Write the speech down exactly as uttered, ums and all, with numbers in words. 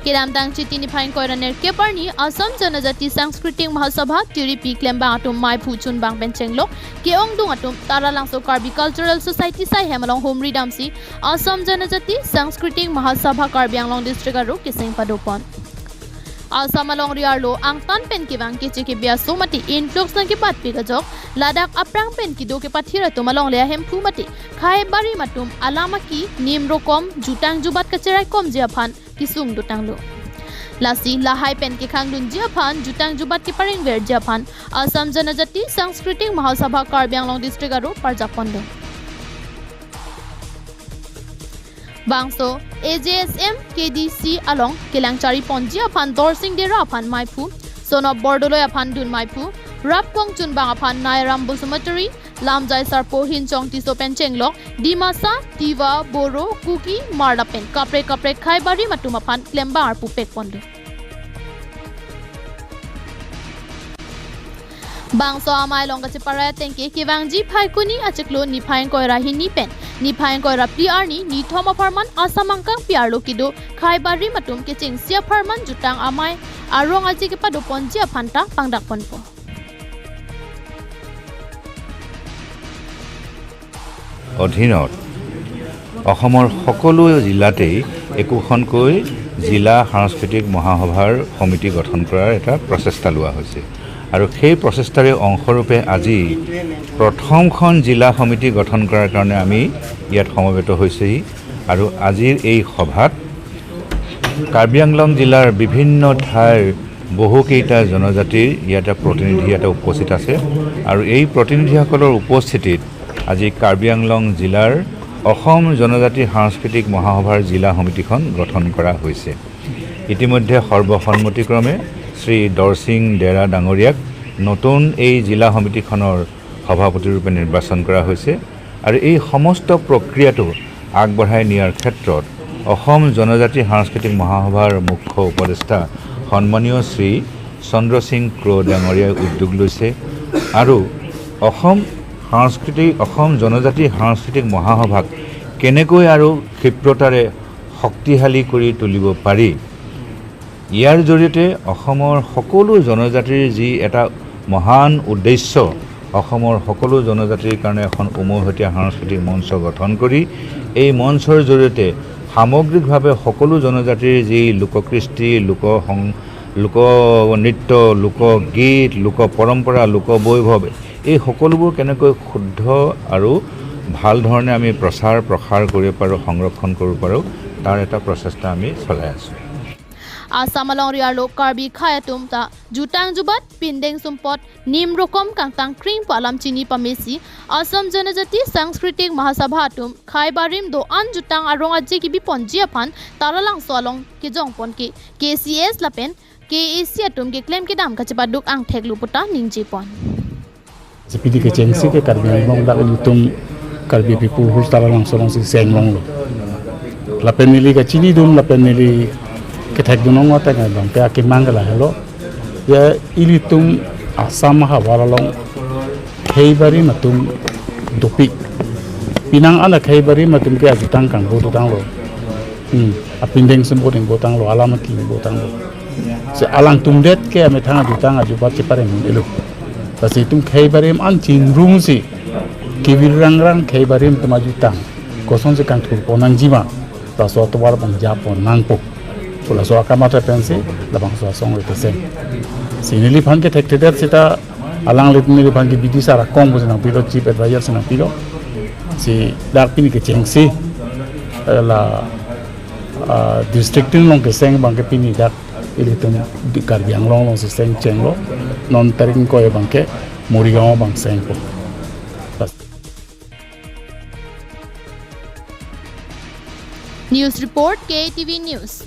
Kedamtang Chiti niphai ingkoi ra nerkep arni Assam Janajati Sanskriti Mahasabha Tiripi klembang atum maiphu chunbang pen chenglok ke-ongdung atum Taralangso Karbi Cultural Society saihem along humri damsi Assam Janajati Sanskriti Mahasabha Karbi Anglong District aro keseng padopon. Assam alongri arlo angtan pen kevang keche kebi aso mate influx nangkebatpik ajok ladak aphrang pen kedo kepathir atum alongle ahemphu mate khei barim atum alam aki nim rokom jutang jubat kacheraikomji aphan kesung dotanglo. Lasi lahai pen kekhangdunji aphan jutang jubat keparengverji aphan Assam Janajati Sanskriti Mahasabha Karbi Anglong District aro parjapon do. Bangso A J S M K D C along kelang chariponji aphan Dorsing Dera aphan maiphu, Sonop Bordoloi aphan dun maiphu, rap kong chunbang aphan Nairam Basumatary, lamjai sarpo Hinchong Tisso pen chenglok Dimasa, Tiwa, Boro, Kuki, Marla pen kaprek kaprek khei barim atum aphan klembang arpu pekpon do. Bangso amei along kacheparai atengke kevangji Phaikuni achiklo niphai ingkoi ra hini pen niphai ingkoi ra phli arni nithom apharman Assam angkangpi arlo kedo khei barim atum kechengsi apharman jutang amei arong aje kepadoponji aphan ta pangdakponpo. অধীনত অসমৰ সকলো জিলাতেই একোখনকৈ জিলা সাংস্কৃতিক মহাসভাৰ সমিতি গঠন কৰাৰ এটা প্ৰচেষ্টা লোৱা হৈছে আৰু সেই প্ৰচেষ্টাৰে অংশৰূপে আজি প্ৰথমখন জিলা সমিতি গঠন কৰাৰ কাৰণে আমি ইয়াত সমবেত হৈছোঁহি আৰু আজিৰ এই সভাত কাৰ্বি আংলং জিলাৰ বিভিন্ন ঠাইৰ বহুকেইটা জনজাতিৰ ইয়াতে প্ৰতিনিধি ইয়াতে উপস্থিত আছে আৰু এই প্ৰতিনিধিসকলৰ উপস্থিতিত আজি কাৰ্বি আংলং জিলাৰ অসম জনজাতি সাংস্কৃতিক মহাসভাৰ জিলা সমিতিখন গঠন কৰা হৈছে। ইতিমধ্যে সৰ্বসন্মতিক্ৰমে শ্ৰী দৰসিং ডেৰা ডাঙৰীয়াক নতুন এই জিলা সমিতিখনৰ সভাপতিৰূপে নিৰ্বাচন কৰা হৈছে আৰু এই সমস্ত প্ৰক্ৰিয়াটো আগবঢ়াই নিয়াৰ ক্ষেত্ৰত অসম জনজাতি সাংস্কৃতিক মহাসভাৰ মুখ্য উপদেষ্টা সন্মানীয় শ্ৰী চন্দ্ৰ সিং ক্ৰ ডাঙৰীয়াই উদ্যোগ লৈছে আৰু অসম সাংস্কৃতিক অসম জনজাতি সাংস্কৃতিক মহাসভাক কেনেকৈ আৰু ক্ষিপ্ৰতাৰে শক্তিশালী কৰি তুলিব পাৰি, ইয়াৰ জৰিয়তে অসমৰ সকলো জনজাতিৰ যি এটা মহান উদ্দেশ্য, অসমৰ সকলো জনজাতিৰ কাৰণে এখন উমৈহতীয়া সাংস্কৃতিক মঞ্চ গঠন কৰি এই মঞ্চৰ জৰিয়তে সামগ্ৰিকভাৱে সকলো জনজাতিৰ যি লোককৃষ্টি, লোক সং লোকনৃত্য, লোকগীত, লোক পৰম্পৰা, লোক বৈভৱ, এই সকলোবোৰ কেনেকৈ শুদ্ধ আৰু ভাল ধৰণে আমি প্ৰচাৰ প্ৰসাৰ কৰিব পাৰোঁ, সংৰক্ষণ কৰিব পাৰোঁ, তাৰ এটা প্ৰচেষ্টা আমি চলাই আছোঁ। Assam alongri arlo Karbi khei atum ta jutang jubat pindeng sumpot nim rokom kangtang kring pu alam chini pamesi Assam Janajati Sanskriti Mahasabha atum khei barim do-an jutang arong aje kebiponji aphan Taralangso along kejongpon ke K C S lapen K A C atum keklem kedam kachepaduk angthek lo pu ta ningjepon. J P D kechengsi ke Karbi Anglong dak ilitum Karbi People Hostel Taralangso alongsi seng longlo. Lapen neli kachinidun lapen neli kethekdun ong ateng abang ke akemang ke lahelo. Ya ilitum Assam havar along khei barim atum dopik. Penang an akhei barim atum ke ajutang kangbo dotanglo. Hmm. Apindeng sumpot ingbotanglo, alam aki ingbotanglo. Si alangtum det ke amethang ajutang ajubat chepareng un-elo. Lasi itum khei barim an chingrumsi kevir rangrang khei barim atum ajutang kosonsi kangthurpon nangjima, laso atovar abang japon nangpo pu laso akam athai pensi labangso asong rete seng. Si neliphan kethekthedet seta alanglitum neliphan ke B D sir akong pusi nangpilo, chief advisor si nangpilo. Si dak pini kechengsi, eh, la, ah, district tin along keseng abang ke pini dak ilitum di Karbi Anglong alongsi seng chenglo. Non tarik ingkoi abang ke Morigaon abang sengpo. News report, K A T V News.